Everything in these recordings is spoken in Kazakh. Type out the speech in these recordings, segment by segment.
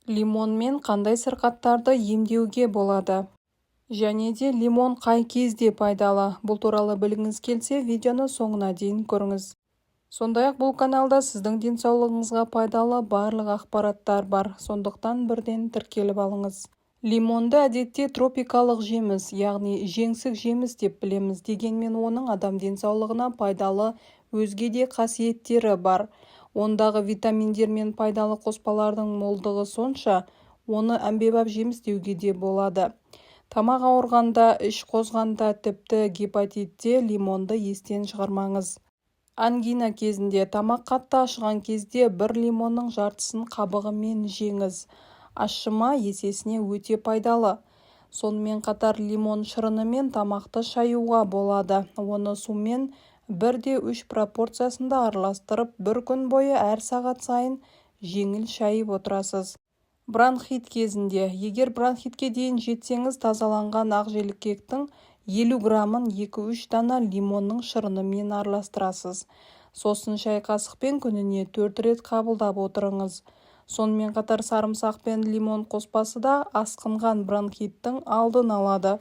Лимонмен қандай сырқаттарды емдеуге болады? Және де лимон қай кезде пайдалы? Бұл туралы білгіңіз келсе, видеоны соңына дейін көріңіз. Сондай-ақ бұл каналда сіздің денсаулығыңызға пайдалы барлық ақпараттар бар, сондықтан бірден тіркеліп алыңыз. Лимонды әдетте тропикалық жеміс, яғни жеңсік жеміс деп білеміз. Дегенмен оның адам денсаулығына пайдалы өзге де қасиеттері бар. Ондағы витаминдер мен пайдалы қоспалардың молдығы сонша, оны әмбебап жеміс деуге де болады. Тамақ ауырғанда, іш қозғанда, тіпті гепатитте лимонды естен шығармаңыз. Ангина кезінде, тамақ қатты ашыған кезде бір лимонның жартысын қабығымен жеңіз. Ащы ма, есесіне өте пайдалы. Сонымен қатар лимон шырынымен тамақты шаюға болады. Оны сумен 1:3 пропорциясында араластырып, бір күн бойы әр сағат сайын жеңіл шайып отырасыз. Бронхит кезінде, егер бронхитке дейін жетсеңіз, тазаланған ақ желкектің 50 граммын 2-3 дана лимонның шырынымен араластырасыз. Сосын шай қасықпен күніне 4 рет қабылдап отырыңыз. Сонымен қатар сарымсақ пен лимон қоспасы да асқынған бронхиттің алдын алады.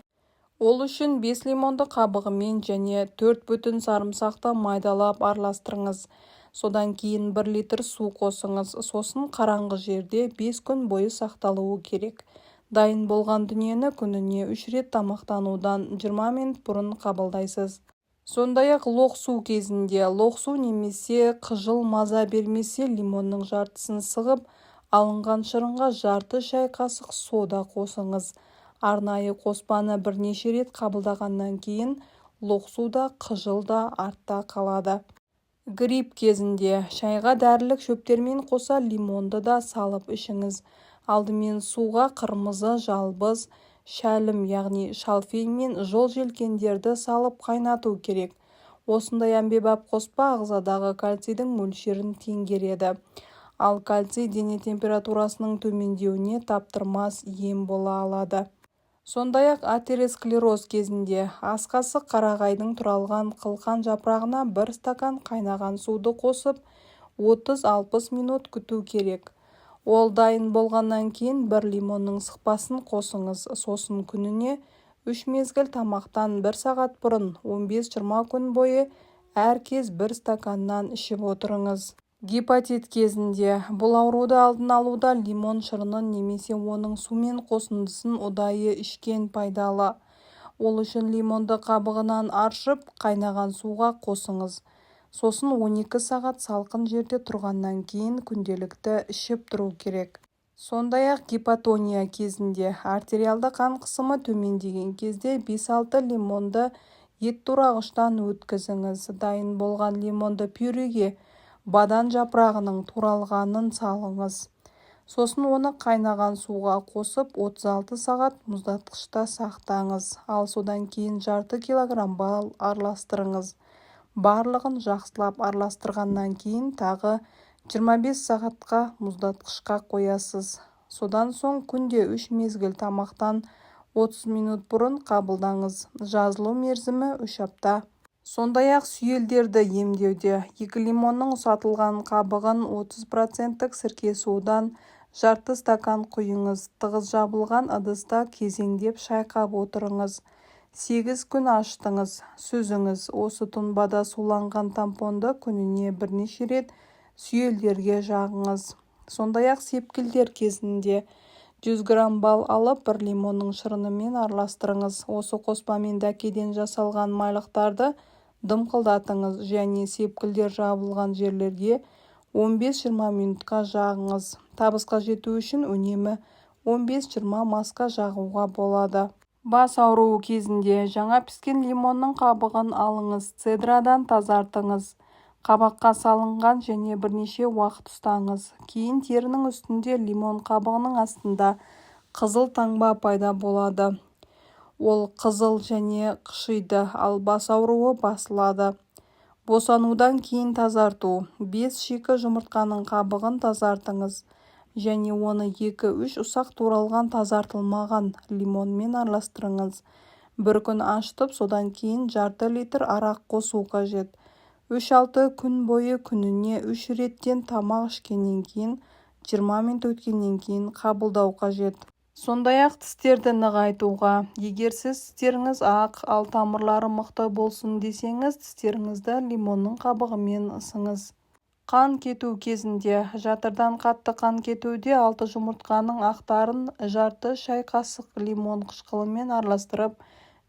Ол үшін 5 лимонды қабығымен және 4 бүтін сарымсақты майдалап араластырыңыз. Содан кейін 1 литр су қосыңыз. Сосын қараңғы жерде 5 күн бойы сақталуы керек. Дайын болған дүниені күніне 3 рет тамақтанудан 20 минут бұрын қабылдайсыз. Сондай-ақ лоқ су кезінде, лоқ су немесе қыжыл маза бермесе, лимонның жартысын сығып, алынған шырынға жарты шай қасық сода қосыңыз. Арнайы қоспаны бірнеше рет қабылдағаннан кейін лоқ су да, қыжыл да артта қалады. Грипп кезінде шайға дәрілік шөптермен қоса лимонды да салып ішіңіз. Алдымен суға қырмызы жалбыз, шәлім, яғни шалфей мен жол желкендерді салып қайнату керек. Осындай әмбебап қоспа ағзадағы кальцийдің мөлшерін теңгереді. Ал кальций дене температурасының төмендеуіне таптырмас ем бола алады. Сондай-ақ атеросклероз кезінде ас қасық қарағайдың туралған қылқан жапырағына бір стакан қайнаған суды қосып, 30-60 минут күту керек. Ол дайын болғаннан кейін бір лимонның сықпасын қосыңыз. Сосын күніне 3 мезгіл тамақтан 1 сағат бұрын 15-20 күн бойы әр кез бір стаканнан ішіп отырыңыз. Гепатит кезінде, бұл ауруды алдын алуда лимон шырынын немесе оның сумен қосындысын ұдайы ішкен пайдалы. Ол үшін лимонды қабығынан аршып, қайнаған суға қосыңыз. Сосын 12 сағат салқын жерде тұрғаннан кейін күнделікті ішіп тұру керек. Сондай-ақ гипотония кезінде, артериалды қан қысымы төмендеген кезде 5-6 лимонды ет турағыштан өткізіңіз. Дайын болған лимонды пюреге бадан жапырағының туралғанын салыңыз. Сосын оны қайнаған суға қосып, 36 сағат мұздатқышта сақтаңыз. Ал содан кейін жарты килограмм бал араластырыңыз. Барлығын жақсылап араластырғаннан кейін тағы 25 сағатқа мұздатқышқа қоясыз. Содан соң күнде 3 мезгіл тамақтан 30 минут бұрын қабылдаңыз. Жазылу мерзімі 3 апта. Сондай-ақ сүйелдерді емдеуде, екі лимонның ұсатылған қабығын 30%-тік сірке судан жарты стакан құйыңыз. Тығыз жабылған ыдыста кезеңдеп шайқап отырыңыз. 8 күн ашытыңыз, сүзіңіз. Осы тұнбада суланған тампонды күніне бірнеше рет сүйелдерге жағыңыз. Сондай-ақ сепкілдер кезінде 100 грамм бал алып, бір лимонның шырынымен араластырыңыз. Осы қоспамен дәкеден жасалған майлықтарды дымқылдатыңыз және сепкілдер жабылған жерлерге 15-20 минутқа жағыңыз. Табысқа жету үшін үнемі 15-20 маска жағуға болады. Бас ауруы кезінде жаңа піскен лимонның қабығын алыңыз, цедрадан тазартыңыз. Қабаққа салынған және бірнеше уақыт ұстаңыз. Кейін терінің үстінде лимон қабығының астында қызыл таңба пайда болады. Ол қызыл және қышиды, ал бас ауруы басылады. Босанудан кейін тазарту. 5 шикі жұмыртқаның қабығын тазартыңыз және оны 2-3 ұсақ туралған тазартылмаған лимонмен араластырыңыз. Бір күн ашытып, содан кейін жарты литр арақ қосу қажет. 3-6 күн бойы күніне 3 реттен тамақ ішкеннен кейін 20 минут өткеннен кейін қабылдау қажет. Сондай-ақ тістерді нығайтуға. Егер сіз тістеріңіз ақ, ал тамырлары мықты болсын десеңіз, тістеріңізді лимонның қабығымен ысыңыз. Қан кету кезінде. Жатырдан қатты қан кетуде 6 жұмыртқаның ақтарын жарты шай қасық лимон қышқылымен араластырып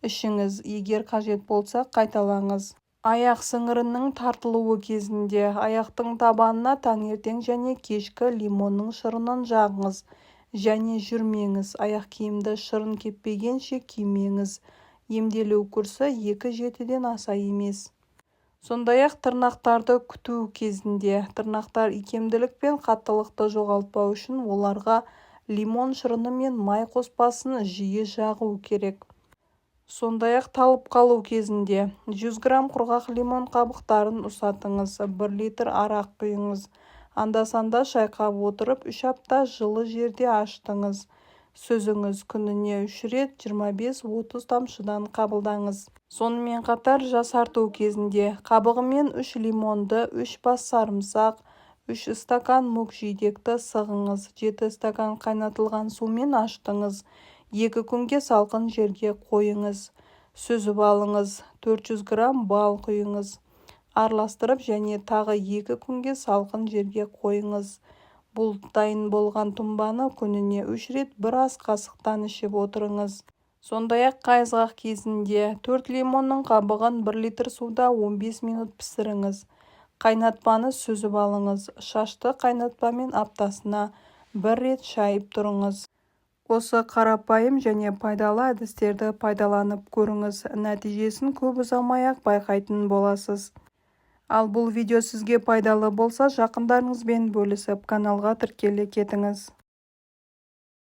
ішіңіз. Егер қажет болса, қайталаңыз. Аяқ сіңірінің тартылуы кезінде. Аяқтың табанына таңертең және кешкі лимонның шырынын жағыңыз және жүрмеңіз. Аяқ киімді шырын кеппегенше кимеңіз. Емделу курсы 2-7-ден аса емес. Сондай-ақ тырнақтарды күту кезінде. Тырнақтар икемділік пен қаттылықты жоғалтпау үшін оларға лимон шырыны мен май қоспасын жиі жағу керек. Сондай-ақ талып қалу кезінде. 100 грамм құрғақ лимон қабықтарын ұсатыңыз, 1 литр арақ құйыңыз. Анда-санда шайқап отырып, 3 апта жылы жерде ашытыңыз. Сүзіңіз, күніне 3 рет 25-30 тамшыдан қабылдаңыз. Сонымен қатар жасарту кезінде. Қабығымен 3 лимонды, 3 бас сарымсақ, 3 стакан көкжидекті сығыңыз. 7 стакан қайнатылған сумен ашытыңыз. 2 күнге салқын жерге қойыңыз. Сүзіп алыңыз. 400 грамм бал құйыңыз. Араластырып және тағы 2 күнге салқын жерге қойыңыз. Бұл дайын болған тұнбаны күніне 3 рет бір ас қасықтан ішіп отырыңыз. Сондай-ақ қайызғақ кезінде. 4 лимонның қабығын 1 литр суда 15 минут пісіріңіз. Қайнатпаны сүзіп алыңыз. Шашты қайнатпамен аптасына бір рет шайып тұрыңыз. Осы қарапайым және пайдалы әдістерді пайдаланып көріңіз. Нәтижесін көп ұзамай-ақ байқайтын боласыз. Ал бұл видео сізге пайдалы болса, жақындарыңызбен бөлісіп, каналға тіркеле кетіңіз.